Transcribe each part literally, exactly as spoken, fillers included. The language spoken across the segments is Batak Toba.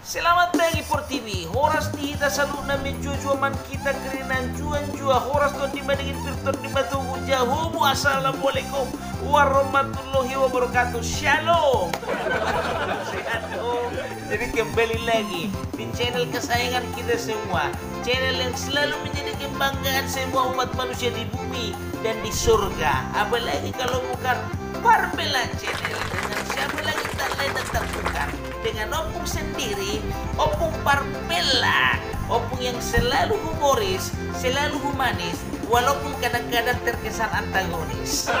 Selamat pagi portibi, horas di hita saluhutna, manjua-jua ma hita, kerinan juan-jua, horas tondi madingin, pir tondi matogu, jahomu, assalamualaikum warahmatullahi wabarakatuh, shalom. Sehat dong. Jadi kembali lagi di channel kesayangan kita semua, channel yang selalu menjadi kebanggaan semua umat manusia di bumi dan di surga. Apalagi kalau bukan Parpela Channel, dengan siapa lagi tak lain dan tak bukan dengan ompung sendiri, ompung Parpela, ompung yang selalu humoris, selalu humanis, walaupun kadang-kadang terkesan antagonis.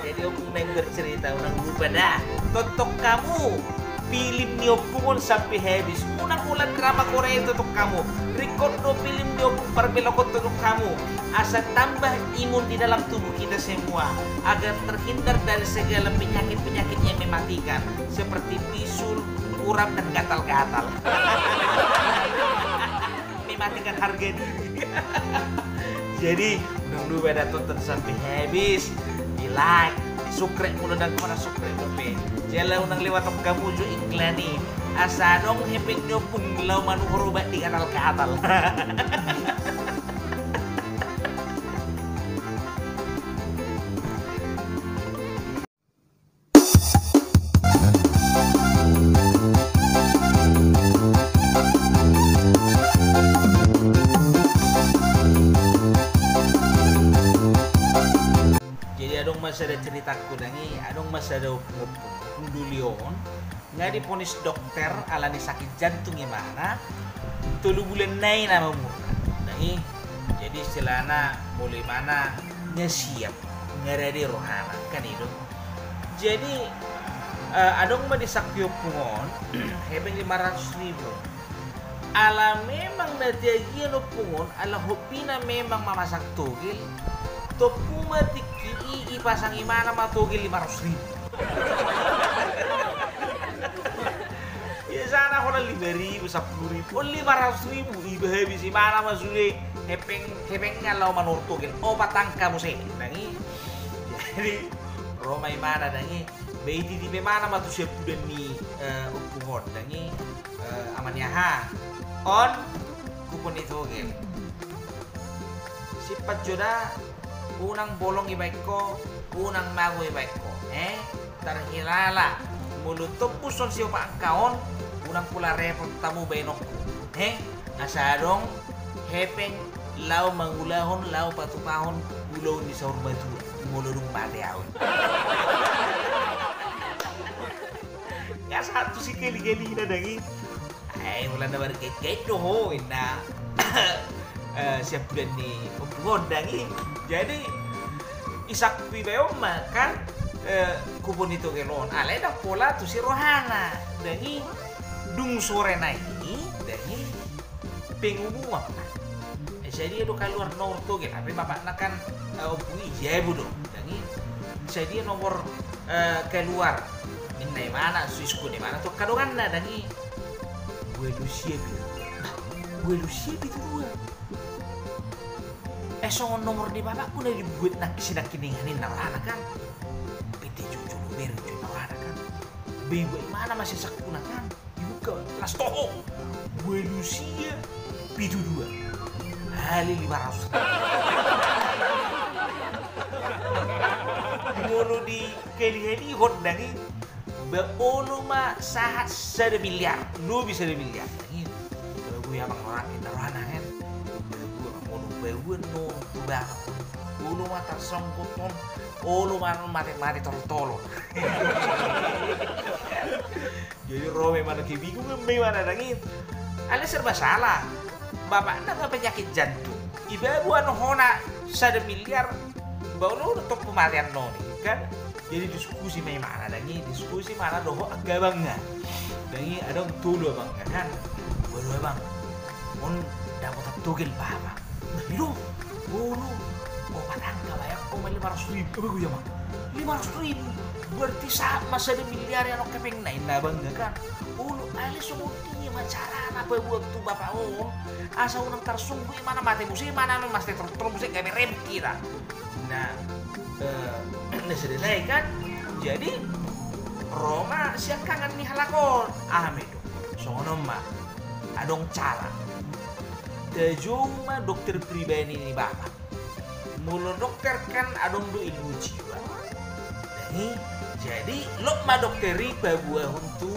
Jadi ompung naeng bercerita, unang lupa da. Tonton hamu film ni ompung on sampe habis. Unang holan drama Korea, tonton hamu. Ringkot do film ni ompung Parpela on, tonton hamu. Asa tambah imun di dalam tubuh kita semua, agar terhindar dari segala penyakit-penyakit yang mematikan, seperti bisul, kurap, dan gatal-gatal. Mematikan harga diri. Jadi unang lupa da tonton sampe habis, di like, di subscribe molo ndang hona subscribe dope. Jala unang lewaton hamu jo iklan i, asa adong hepeng ni ompung laho manuhor obat di gatal-gatal. Jadi adong ma sada ceritangku dang i, adong ma sada ompung, ompung doli on, nga diponis dokter alani sakit jantung imana, tolu bulan nai nama umurna dang i. Jadi istilahna molo imana nga siap, nga rade rohana, kan i do. Jadi eh, adong ma di sakti ompung on hepeng lima ratus ribu. Ala memang na diagian ompung on ala hobina memang mamasang togel, tompu ma tingki i ipasang imana ma togel lima ratus ribu. Biasana holan lima ribu, sampulu ribu, on lima ratus ribu, iba habis imana ma sude hepeng, hepengna laho manuhor togel, opat angka muse dang i. Jadi ro ma imana dang i, ba ititi pe imana ma tu siampudan ni eh, ompung on dang i, eh, ama ni aha, on kupon ni togel. Simpan jo da, unang bolong ibaen ho, unang mago ibaen ho, eh? Tarhilala molo tompu songon siopat angka on, unang pola repot hamu baenonku, eh? Asa adong hepeng laho mangulahon, laho patupahon ulaon ni saur matua molo dung mate ahu. Nga sahat tu sikali-kalina dang i. Ai molo na margait-gait do ho inna eh, siampudan ni ompung on dang i. Jadi isakti baen ma kan eh, kupon ni togel on, alai ndang pola tusi rohana dang i. Dung sore nai dang i, pengumuman ma. Eh, sadia do kaluar nomor togel, hape bapakna kan eh, ompung i jabu do dang i. Sadia nomor eh, kaluar, ninna imana, suiskon imana tu angka donganna dang i. Ualu sia pitu dua. Ualu sia pitu dua. Eh, songon nomor ni bapakku na dibuat nangkin sinangkiningan, ninna rohana kan. Pete jujur luber ninna rohana kan. Beba imana masih sakuna kan. Dibuka, las toho. Ualu sia pitu dua. Hali lima ratus. Molo di kali-kalihon dang i, ba olo ma sahat sada miliar, lobi sada miliar. Dang i, ba boi amang rohana, ninna rohana kan. Ba boi amang, molo ba boi no tu bapak, olo ma tarsonggot on, olo ma mate-mate toltolon. Jadi ro ma imana kebingungan ma imana dang i. Alai serba salah. Bapakna nga penyakit jantung. Iba boan hona sada miliar, ba olo do tompu mate annon i kan. Jadi diskusi ma imana dang i, diskusi imana dohot angka abangna. Dang i adong tolu abangna kan. Ualu abang, on dapotan togel bapa. Nah, i do. Olo. Opat angka baen ho ma lima ratus ribu. Aba, uya ma. Lima ratus ribu. Berarti sahat ma sada miliar i annon hepengna, ninna abangna kan. Olo, alai songon dia ma carana paboa tu bapa on asa unang tarsonggot imana, mate muse imana, mate toltolon muse, gabe ribut hita. Nah, eh, na sada nai kan. Jadi Ro ma siangkangan ni halak on. Aha ma i do? Songon on ma. Adong cara. Tajou ma dokter pribadi ni bapa. Molo dokter kan adong do ilmu jiwa. Jadi, jadi lot ma dokter i paboahon tu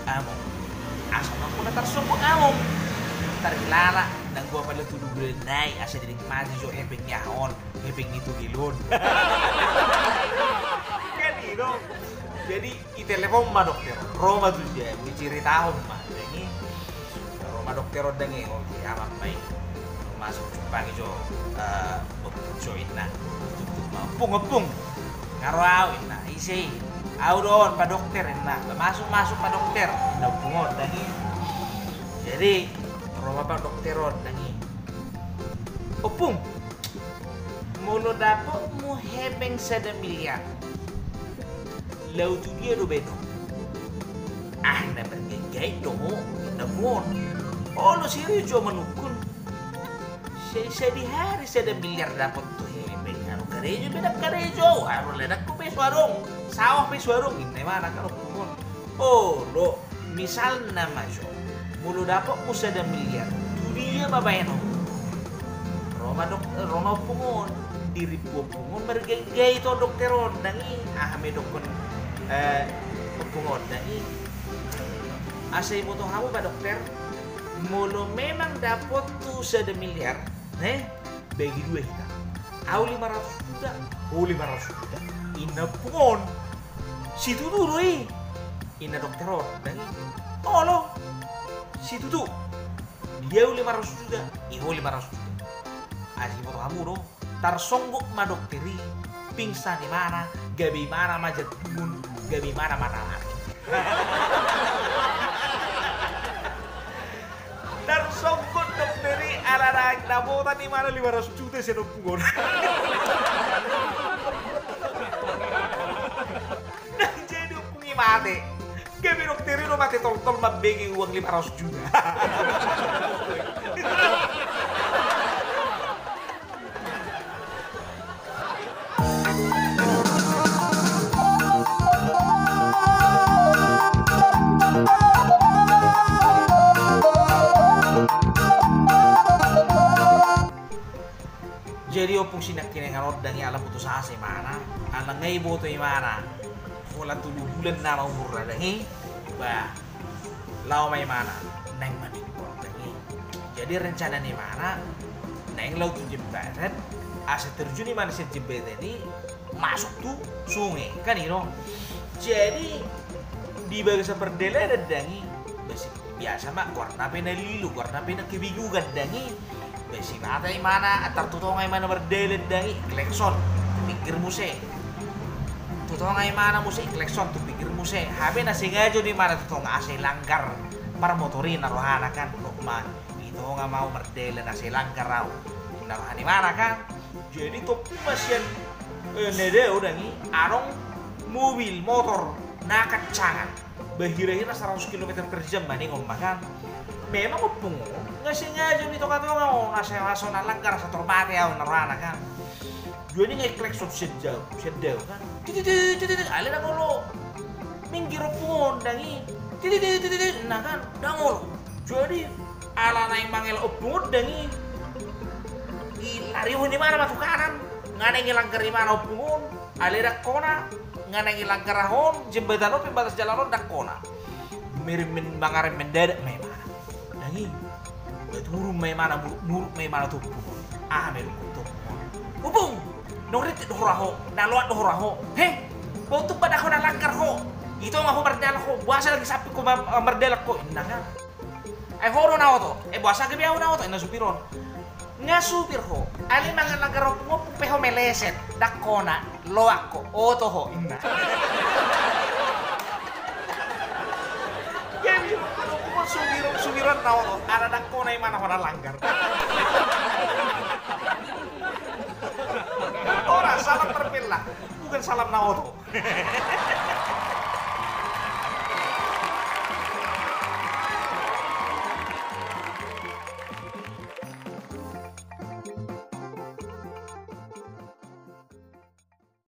among. Asa nunga tarsonggot among. Tarhilala nanggo apala tu duduk nai asa dinikmati jo hepeng ni aha on, hepeng ni tugil on. Kan i do. Jadi, ditelepon ma dokter on, ro ma tu jabu, diceritahon ma. Jadi, ro ma dokter on dang i, oke, aman ma i. Masuk jumpangi jo, eh, ompung jo inna. Ompung, ompung. Nga ro au inna, ise i. Au do on, Pak Dokter inna. Masuk, masuk, Pak Dokter. Inna ompung on dang i. Jadi, ro ma Pak Dokter on dang i. Ompung, molo dapotmu hepeng sada miliar, laho tu dia do baenonmu? Ah, na margaigai do ho, inna ompung on. Olo, serius jo manungkun. Sai sadihari sada miliar dapot tu hepeng, aru karejo pe ndang karejo, aru ladangku pe so adong, sawah pe so adong, inna imana kan ompung on. Olo, misalna ma jo, molo dapotmu sada miliar, tu dia ma baenonmu? Ro ma dok-, ro ma ompung on, dirimpu ompung on margaigai tu dokter on dang i, aha ma didokkon, eh, ompung on dang i. Asa iboto hamu Pak Dokter, molo memang dapothu sada miliar, eh, bagi dua hita. Au lima ratus juta, ho lima ratus juta. Inna ompung on. Situtu do i. Inna dokter on dang i. Olo. Situtu. Di au lima ratus juta, i ho lima ratus juta. Asa iboto hamu do. Tarsonggot ma dokter i, pingsan imana, gabe imana ma jantungun, gabe imana ma na mate. Tarsonggot dokter i, ala na, na botan imana lima ratus juta sian ompung on. Ndang jadi ompung i mate. Gabe dokter i do mate toltol mambege uang lima ratus juta. Jadi ompung, sinangkiningan on dang i, ala putus asa imana, ala nga iboto imana holan tolu bulan nama umurna dang i, bah, laho ma imana naeng manimpor dang i. Jadi rencana ni imana naeng laho tu jembatan, asa terjun imana sian jembatan i masuk tu sunge, kan i do. Jadi di bagasan pardalanan dang i, basi biasa ma, goarna pe na lilu, goarna pe na kebingungan dang i. Basi mata imana, antar tu tonga imana mardalan dang i, klekson tu pinggir muse. Tu tonga imana muse, klekson tu pinggir muse. Hape na sengaja do imana tu tonga asa i langgar parmotor i na rohana kan, dok ma. I tonga ma au mardalan asa i langgar au, na roha ni imana kan. Jadi tompu ma sian, eh, na dao dang i, adong mobil, motor na kancangan. Bah hira-hira saratus kilometer per jam maningon ma kan. Memang ompung on nga sengaja do i tonga-tonga on asa, asa unang langgar, asa tor mate au na rohana kan. Jadi nga i klekson sian dao, sian dao kan. Titi, titi, titi, ale ndang olo. Minggir ompung on dang i. Titi, titi, titi, titi, na kan, ndang olo. Jadi ala naeng mangela ompung on dang i, i lari ho ni imana ma tu kanan. Nga naeng i langgar imana ompung on, ale ndang hona. Nga naeng i langgar aha on, jembatan on pe batas jalan on, ndang hona. Meremen, mangaremen dadak ma imana. Dang i. Bah turun ma imana, muruk, muruk ma imana tu ompung on. Aha ma i dok tu ompung on? Ompung! Naung rintik do ho ra ho, na loas do ho ra ho. He? Bah untung ba ndang ho na langgar ho. I tonga ho mardalan ho, boasa lagi samping ho ma-, mardalan ho, inna kan. Ai ho do na oto? Eh, boasa gabe ahu na oto, inna supir on. Nga supir ho, ale mangalanggar ompung on pe ho meleset, ndang hona, loas ho, oto ho, inna. Gabe ompung on supir, supir on na oto, ala ndang hona imana ho na langgar. Ora, salam terpel lah, bukan salam na oto.